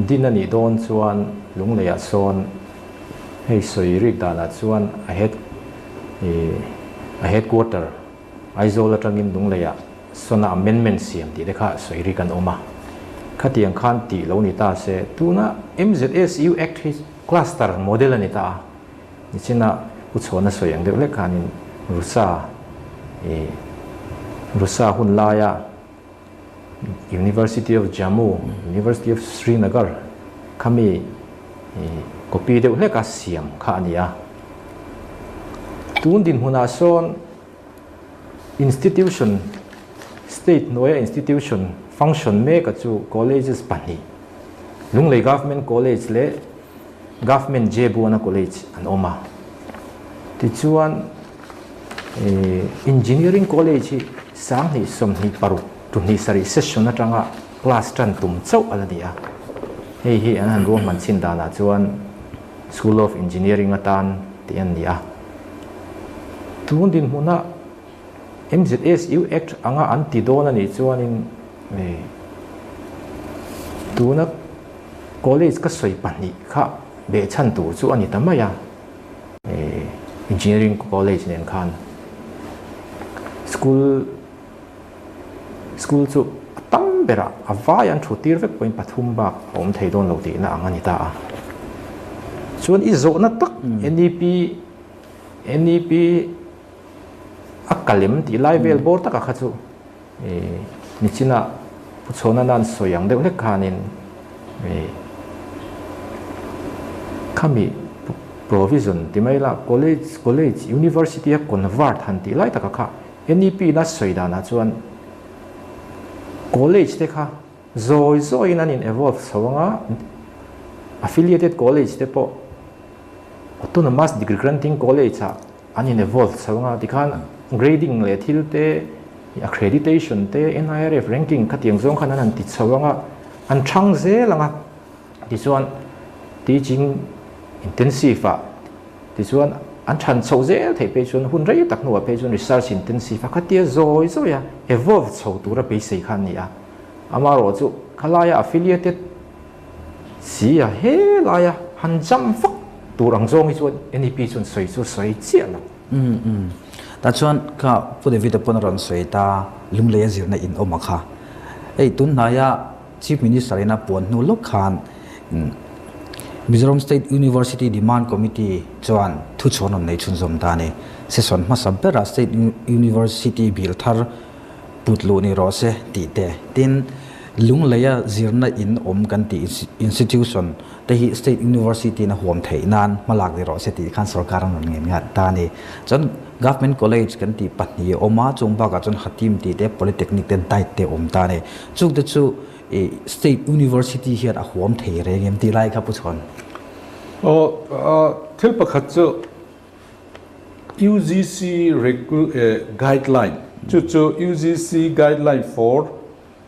Din a nih dawn chuan Lungleiah sawn hei sawi rik danah chuan a head a headquarter Aizawl atangin Lungleiah sawna amendment siam tih te kha sawi rik an awm a. Khatiang khan tih lo ni ta se tuna MZSU Act hi cluster model a ni ta a. Nichina U Chhuana sawi ang deuh hlek khanin Rusa ih Rusa hun laia University of Jammu, University of Srinagar khami copy deuh hlek a siam kha a ni a. Tun dinhmunah sawn institution, state hnuaia institution function mek a chu colleges pahnih, Lunglei Government College leh Government Jebuana College an awm a. Tichuan Engineering College hi 2026 27 session atanga class tan tum chauh a la ni a. Hei hi an han ruahman chhin danah chuan School of Engineering atan tih an ni a. Tun dinhmuna MZSU Act anga an ti dawn a nih chuanin tuna college ka sawi pahnih kha behchhan tur chu a ni ta mai a. Engineering College nen khan school school chu a tam berah a vai an thu tir vek pawhin pathum bak a awm thei dawn lo tihna ang a ni ta a. Chuan i zawhna tak NEP NEP a kalem tih lai vel bawr taka kha chu Nichina Pu Chhawna nan sawi ang deuh hlek khanin khami provision ti mai la college college university a convert han tih lai taka kha NEP in a sawi danah chuan college te kha zawi zawiin an in evolve chho anga affiliated college te pawh autonomous degree granting college ah An in evolve chho anga tikhan grading leh thil te, accreditation te, NIRF ranking khatiang zawng khan an han ti chho anga an thang zel anga tichuan teaching intensive ah tichuan an than chho zel theih phei chuan hun rei tak hnuah phei chuan research intensive a khatia zawi zawi a evolve chho tura beisei kha an ni a. Amaherawhchu khalaia affiliated Si a, he laia han jam vak tur ang zawng hi chuan NEP chuan sawi chu sawi chiah lo. Umm umm. Tah chuan kha Pu David-a pawn a rawn sawi ta, Lunglei a zirna in awm a kha. Hei tun hnaia Chief Minister in a puan hnu lawk khan Mizoram State University Demand Committee chuan thuchhawn rawn nei chhunzawm ta a ni. Session hmasa berah State University bill thar put luh ni rawh se tih te. Tin, Lungleia zirna in awm kan tih institution te hi State University in a huam theih nan hma lak ni rawh se tih khan sorkar an rawn ngen nghat ta a ni. Chuan Government College kan tih pahnih a awm a, chung bakah chuan Hatim tih te, Polytechnic te, Diet te a awm ta a ni. Chung te chu State University hian a huam thei reng em tih lai kha Pu Chhawn. Aw, thil pakhat chu UGC guideline chu chu UGC guideline for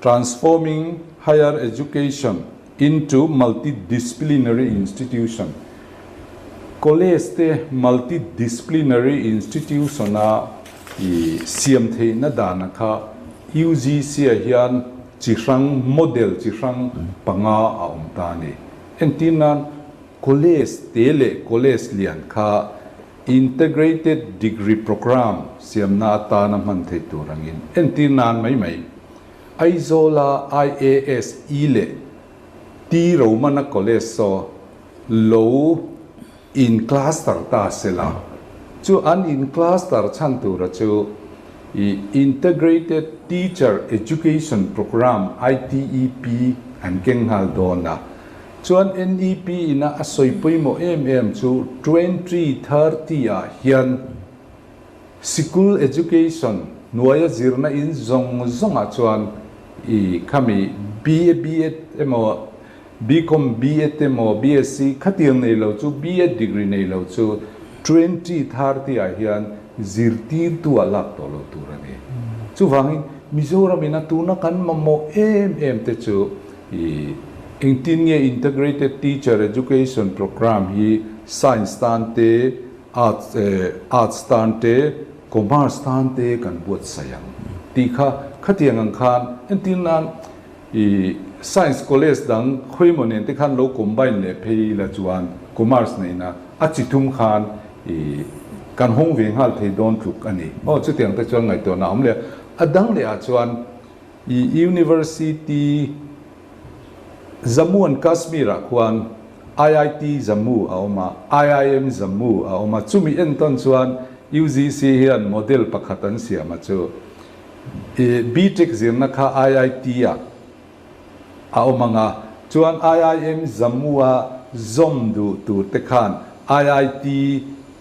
Transforming Higher Education into Multidisciplinary Institution College te multidisciplinary institution a i siam theihna dana kha UGC ah hian chi hrang model chi hrang panga a awm ta a ni. Entir nan College te leh college lian kha Integrated Degree Programme siamna atana hman theih tur angin entir nan mai mai. Aizawla IAS I leh T Romana College saw lo in cluster ta se la, chu an in cluster chhan tura chu i Integrated Teacher Education Programme, ITEP, an keng nghal dawn a. Chuan NEP ina a sawi pawimawh em em chu 2030 ah hian sikul education hnuaia zirna in zawng zawngah chuan i khami BA BEd emaw BCom BEd emaw BSc khatiang nei lo chu BEd degree nei lo chu 2030 ah hian zirtirtu ah lak tawh lo tur a ni. Chuvangin Mizoram ina tuna kan mamawh em em te chu I engtin nge Integrated Teacher Education Programme hi Science tan te, Arts Arts tan te, Commerce tan te kan buatsaih ang tih kha khatiang ang khan entir nan I Science College dang khawimaw nen te khan lo combine leh phei ila chuan Commerce neihna a chi thum khan i kan hawng ve nghal thei dawn tluk a ni. Aw chutiang te chuan ngaihtuahna a awm leh a. A dang leh ah chuan i University Jammu and Kashmir ah khuan IIT Jammu a awm a, IIM Jammu a awm a, chumi entawn chuan UGC hian model pakhat an siam a chu. I B-Tech zirna kha IIT ah a awm ang a, chuan IIM Jammu a zawm duh tur te khan IIT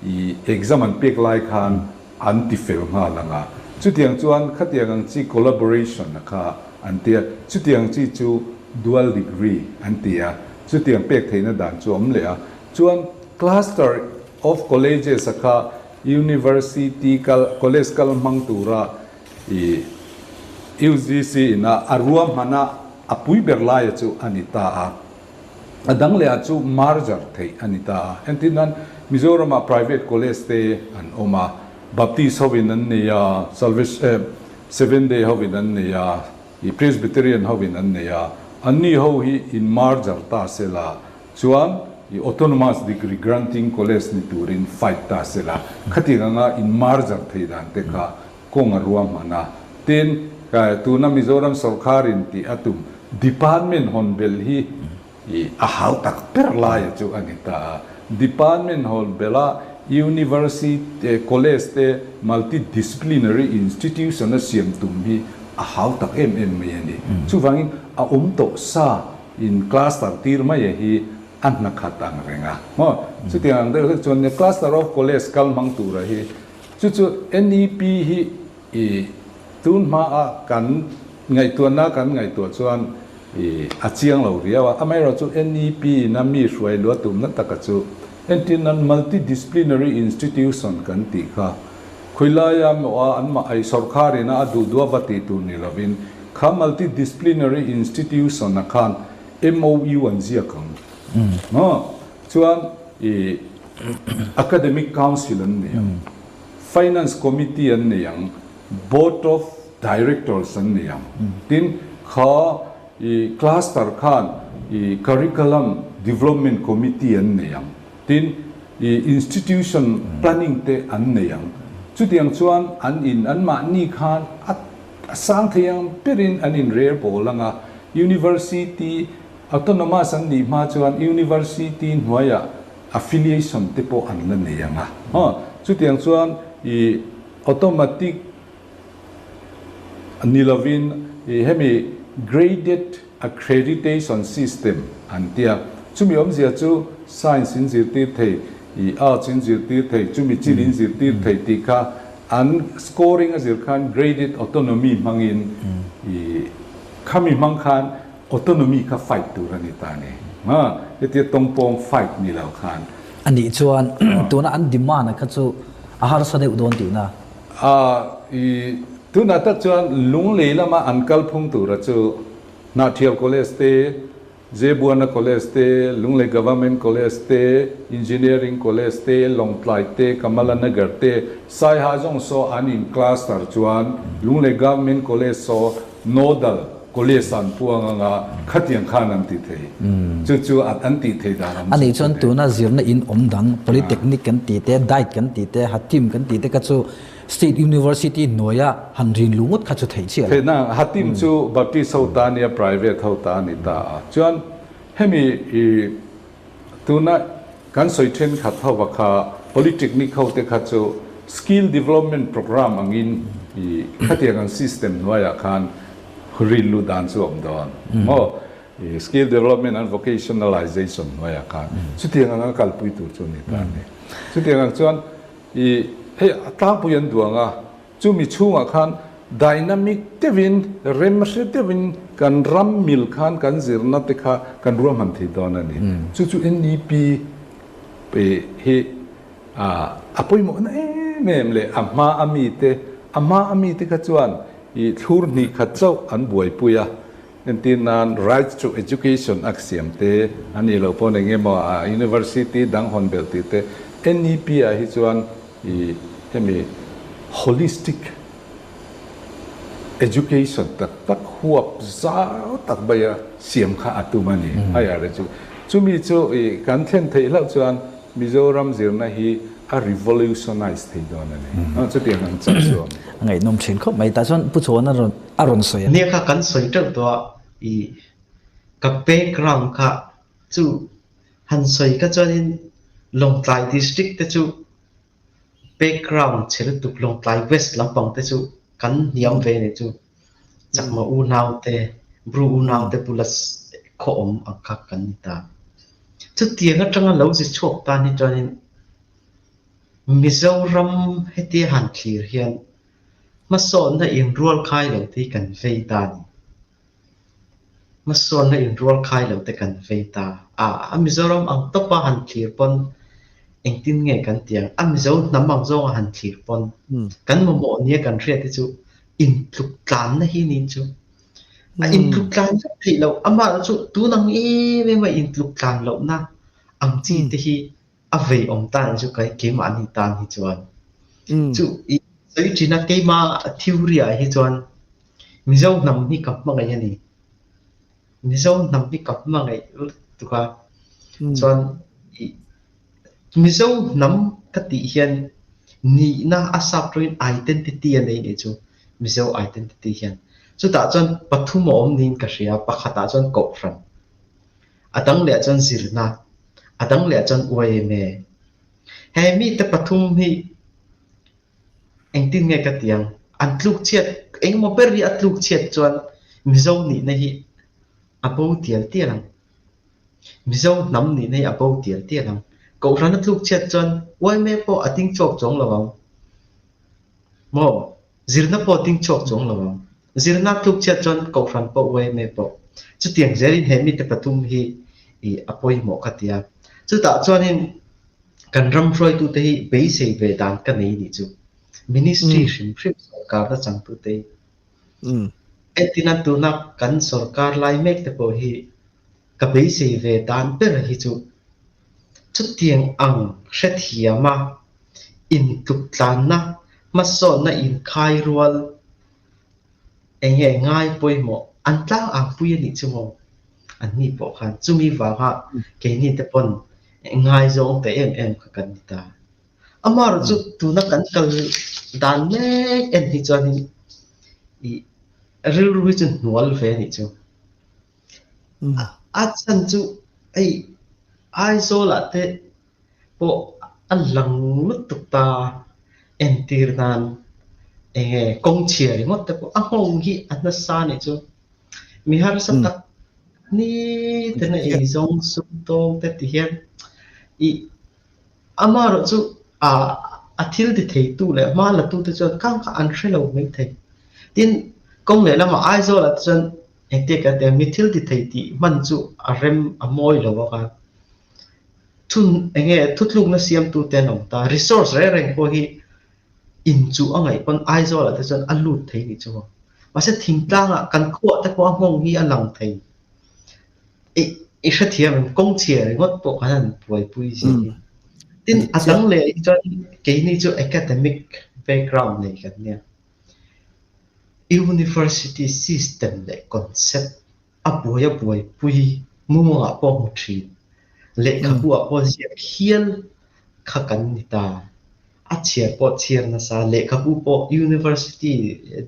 i exam an pek lai khan an ti fel nghal ang a. Chutiang chuan khatiang ang chi collaboration a kha an ti a, chutiang chi chu dual degree an ti a, chutiang pek theihna dan chu a awm leh a. Chuan cluster of colleges a kha University kal college kal hmang tura i UGC ina a ruahmana a pui ber laia chu a ni ta a. A dang leh ah chu merger theih a ni ta a. Entir nan Mizoramah private college te an awm a, Baptist hovin an nei a, Salvation Seventh Day hovin an nei a, i Presbyterian hovin an nei a. Anni ho hi in merger ta sela Chuan i autonomous degree granting college ni turin fight ta se la, khatiang anga in merger thei dan te kha kawng a ruahman a. Tin, tuna Mizoram sawrkharin tih a tum department hawn belh hi i a hau tak ber laia chu a ni ta a. Department hawn belha university college te multi-disciplinary institution a siam tum hi a hau tak em em mai a ni. Chuvangin a awm tawh sa In cluster tir mai a hi a hna khat ang reng a maw? Chutiang ang deuh hlek chuan nia cluster of college kal hmang tura hi chu chu NEP hi i tun hma a kan ngaihtuahna kan ngaihtuah chuan i a chiang lo riau a, amaherawh chu NEP in a mi hruai lua tumna taka chu entir nan multidisciplinary institution kan tih kha khawilaia maw a an mah ai sawrkhar ina a duh duh a va tih tur ni lovin Kha multidisciplinary institution-a khan MOU an ziak ang. Maw? Chuan i Academic Council an nei ang, Finance Committee an nei ang, Board of Directors an nei ang. Tin, kha i cluster khan i Curriculum Development Committee an nei ang. Tin, i institution planning te an nei ang. Chutiang chuan an in anmahni khan a A sang thei ang berin an inrel pawl ang a, University Autonomous an nih hma chuan University hnuaiah affiliation te pawh an la nei ang a. Chutiang chuan i automatic ni lovin i hemi graded Accreditation system an ti a, chumi awmzia chu science in zirtir thei, i arts in zirtir thei, chumi chin in zirtir thei tih kha an scoring a zir khan graded autonomy hmangin i khami hmang khan autonomy kha fight tur a ni ta a ni. Hetia tawngpawng fight ni lo khan. A nih chuan tuna an demand a kha chu a harsa deuh dawn tihna. I tunah tak chuan Lunglei lama an kalphung tura chu Hnahthial College te, Zebuana College te, Lunglei Government College te, Engineering College te, Lawngtlai te, Kamalanagar te, Saiha zawng saw an in cluster chuan Lunglei Government College saw Nodal College an puang anga khatiang khan an ti thei. Chu chu an tih thei dan awm A nih chuan tuna zirna in awm dang Polytechnic kan tih te, Diet kan tih te, Hatim kan tih te kha chu State University hnuaia han rin luh ngawt kha chu theih chiah lo. Theihna, Hatim chu Baptist ho ta nia private ho ta a ni ta a. Chuan hemi i Tuna kan sawi thenkhat ho va kha Polytechnic ho te kha chu Skill Development Programme angin i khatiang ang system hnuaiah khan rinlu dan chu a awm dawn maw? I Skill Development and Vocationalization hnuaiah khan chutiang anga kalpui tur chu a ni ta a ni. Chutiang ang chuan i hei a tlangpui an duang a, Chumi chhungah khan dynamic deuhin, remhre deuhin kan ram mil khan kan zirna te kha kan ruahman thei dawn a ni. Chu chu NEP hi a pawimawhna em em leh a hma a mite, a hma a mite kha chuan i thlur hnih khat chauh an buaipui a. Entir nan Right to Education a siam te a nih loh pawn eng emaw a University dang hawn belh tih te NEP ah hi chuan i hemi holistic Education tak tak huap zau tak maia siam kha a tum a ni higher edu. Chumi chu i kan thlen theih hlauh chuan Mizoram zirna hi a revolutionize thei dawn a ni. Chutiang ang chak chu a awm. A ngaihnawm thin khawp mai. Tah chuan Pu Chhuan a rawn a rawn sawi a. Nia kha kan sawi teuh tawh a, i ka background kha chu han sawi kha chuanin Lawngtlai district te chu Background chhe lutuk Lawngtlai West lampang te chu kan hniam ve nih chu. Chakma unau te, Bru unau te bula khaw awm ang kha kan ni ta. Chutiang atanga lo zi chhuak tan hi chuanin Mizoram hetia han thlir hian hmasawnna inrual khai lo te hi kan vei ta a ni. Hmasawnna inrual khai lo te kan vei ta a, a Mizoram ang tawpa han thlir pawn engtin nge kan ti ang? A Mizo hnam ang zawnga han thlir pawn kan mamawh nia kan hriat hi chu intluk tlanna hi niin chu a intluk tlan vek theih loh. Amah chu tun ang em em a intluk tlan lohna ang chi te hi a vei awm tan chu kai keimahni tan hi chuan chu i sawi thin a keima theory ah hi chuan Mizo hnam hi ka hmangaih a ni. Mizo hnam hi ka hmangaih lutuk a chuan i Mizo hnam ka tih hian nihna a sap tawngin identity a nei nih chu Mizo identity hian chutah chuan pathum a awm niin ka hria pakhatah chuan kohhran a dang leh ah chuan zirna A dang leh chuan YMA. He mite pathum hi engtin nge ka ti ang? An tluk chhiat, engemaw ber hi a tluk chhiat chuan Mizo nihna hi a bo tial tial ang. Mizo hnam nihna hi a bo tial tial ang. Kohhran a tluk chhiat chuan YMA pawh a ding chhuak chuang lo ang. Maw? Zirna pawh ding chhuak chuang lo ang. Zirna tluk chhiat chuan kohhran pawh yma pawh chutiang zelin he mite pathum hi i a pawimawh ka ti a. Chutah chuanin kan ram hruaitute hi beisei ve dan ka nei nih chu. Ministry hrim hrim sorkarna changtute hi. Entina tuna kan sorkar lai mek te pawh hi ka beisei ve dan ber hi chu chutiang ang hrethiama intluk tlanna hmasawnna inkhai rual eng nge ngai pawimawh an tlang ang pui a nih chu maw? An ni pawh khan chumi vanga keini te pawn ngaizawng ta em em kha kan ni ta. Amaherawh chu tuna kan kal dan mek en hi chuanin ih rilru hi chu hnual ve a nih chu. A chhan chu hei Aizawlah te pawh a lang lutuk ta entir nan eng nge kawng chhia ringawt te pawh a nghawng hi a nasa nih chu mi harsa tak ni ten a eizawng sum tawng te ti hian ih amaherawh chu ah a thil ti thei tu leh hma la tu te chuan kang kha an hre lo mai thei tin kawng leh lamah Aizawl ah te chuan engtia kan tih ang mi thil ti thei tih hman chu a rem a mawi lo bawk a. Thun enge thutlukna siamtute an awm ta. Resource reng reng pawh hi inchuh a ngaih pawn Aizawl ah te chuan a lut thei nih chu maw. Mahse thingtlangah kan khuah te pawh a nghawng hi a lang thei. I i hrethiam em kawng chhia ringawt pawh kan han buaipui zia hi. Tin a dang leh hi chuan keini chu academic background nei kan nia. University system leh concept A buai a buaipui mumangah pawh hmu thin. Lehkhabu ah pawh ziak hial kha kan ni ta. A chhiar pawh chhiar nasa. Lehkhabu pawh university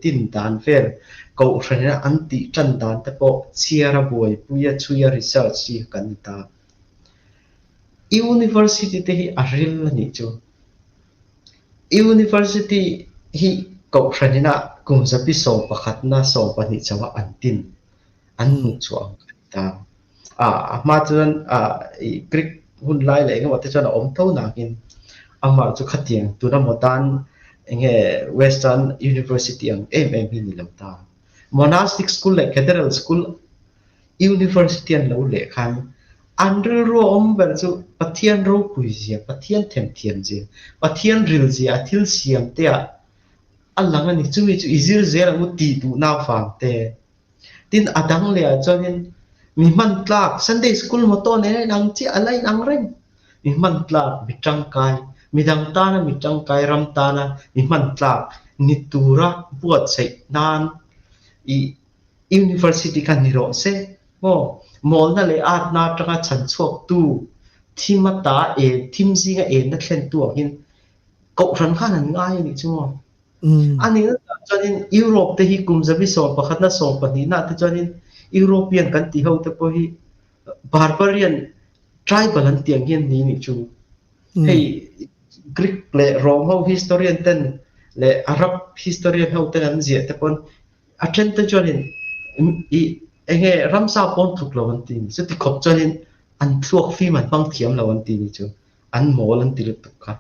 din dan vel kohhran in an tih tan dan te pawh chhiar a buaipui a chhui a research hi kan ni ta. University te hi a ril a nih chu. University hi kohhran ina kum zapi 11na 12 chauha an tin an hmuh chhuah ang kha a ni ta. A hma chuan Greek hun lai leh engemaw te chuan a awm tho nakin amah chu khatiang tuna modern enge western university ang em em hi ni lo ta. Monastic school leh cathedral school University an lo leh khan an rilru a awm ber chu Pathian ropui zia, Pathian themthiam zia, Pathian ril zia a thil siam te ah a lang a ni. Chumi chu i zir zel ang u tih duhna vang te. Tin a dang leh ah chuanin mi hman tlak Sunday school motto nen a inang chiah a la inang reng. Mi hman tlak, mi tangkai, midang tana mi tangkai, ram tana mi hman tlak ni tura buatsaih nan. I University kha ni rawh se maw? Mawlna leh atna atanga chhan chhuaktu thim ata en thim zinga enna thlentu angin kohhran khan an ngai a nih chu maw? A nihna tak chuanin Europe te hi kum zabi sawmpakhatna sawmpahnihna te chuanin European kan tih ho te pawh hi barbarian tribal an tih ang hian ni nih chu. Hei Greek leh Rome ho historian ten leh Arab historian ho ten an ziah te pawn A then te chuanin i enge ramsa pawn tluk lo an ti ni. Chuti khawp chuanin an thluak fim an hmang thiam lo an ti ni chu. An mawl an ti lutuk kha.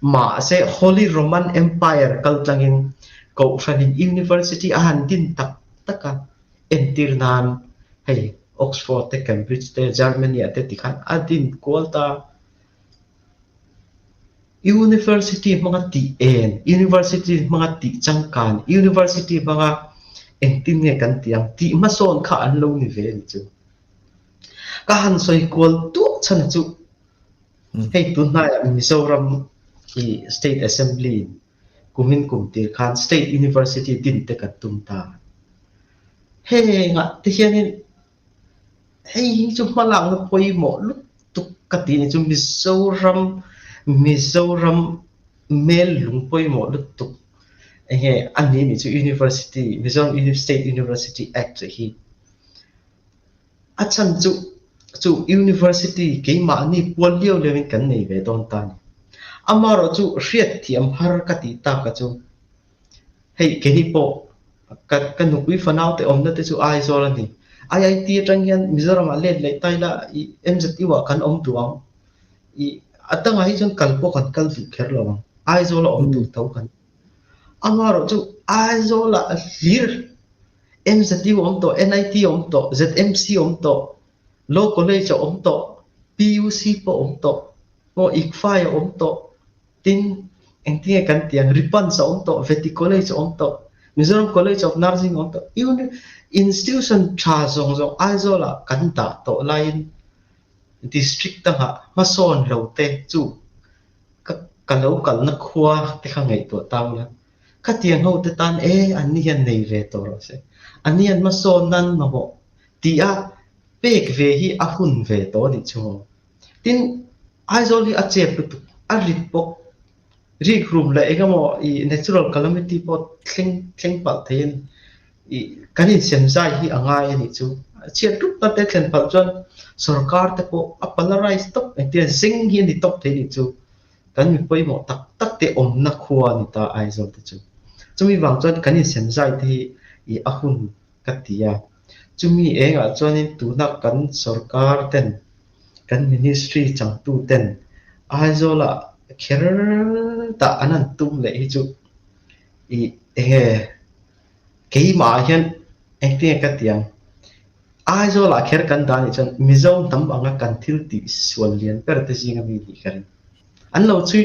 Mahse Holy Roman Empire kal tlangin Kohhranin University a han din tak tak a, entir nan hei Oxford te Cambridge te Germany ah te tikhan a din kual ta. University hmanga tih en, University hmanga tih changkan, University hmanga engtin nge kan tih ang tih hmasawn kha an lo ni ve a ni chu. Ka han sawi kual tuah chhan a chu hei tunhnaiah Mizoram i State Assembly in kumin kum tir khan State University din te kan tum ta. Hengah te hianin Hei hi chu hmalakna pawimawh lutuk ka tih ni chu Mizoram Mizoram mel lung pawimawh lutuk enge a ni nih chu University Mizoram State University Act hi a chhan chu chu University keimahni pual liau liau in kan nei ve dawn ta a ni. Amaherawhchu hriatthiam har ka tih tak a chu. Hei keini pawh ka ka nupui fanau te awmna te chu Aizawl a ni. IIT atang hian Mizoram ah let leh ta ila ih MZU ah kan awm duh ang. Ih a dangah hi chuan kal pawh kan kal duh kher lo ang. Aizawl a awm duh tho kan. Amaherawh chu Aizawl ah hlir MZU a awm tawh, NIT a awm tawh, ZMC a awm tawh, Law College a awm tawh, PUC pawh a awm tawh, maw ICFAI a awm tawh, Tin, engtinge kan tih ang, Ripans a awm tawh, Veti College a awm tawh, Mizoram College of Nursing a awm tawh, uni institution tha zawng zawng Aizawlah kan dah tawh laiin district dangah hmasawn lo te chu ka ka lo kalna khua te kha ngaihtuah ta ula, khatiang ho te tan e an ni hian nei ve tawh rawh se, an ni hian hmasawn nan mamawh tih a pek ve hi a hun ve tawh a nih chu maw. Tin, Aizawl hi a chep lutuk, a rit bawk. Rikrum leh eng emaw ih natural calamity pawh thleng thleng palh thei a ni. Ih kan insem zai hi a ngai a nih chu. A chhiat rup na te thlen palh chuan sorkar te pawh a polarize tawp engtia zeng hi a ni tawp thei a nih chu. Kan mi pawimawh tak tak te awmna khua a ni ta Aizawl te chu. Chumi vang chuan kan insem zai te hi ih a hun ka ti a. Chumi engah chuanin tuna kan sorkar ten kan ministry changtu ten Aizawlah kher dah an han tum leh hi chu ih enge keimah ah hian engtinge ka ti ang Aizawlah kher kan dah anih chuan Mizo hnam anga kan thil tih sual lian ber te zinga mi nih ka ring. An lo chhui.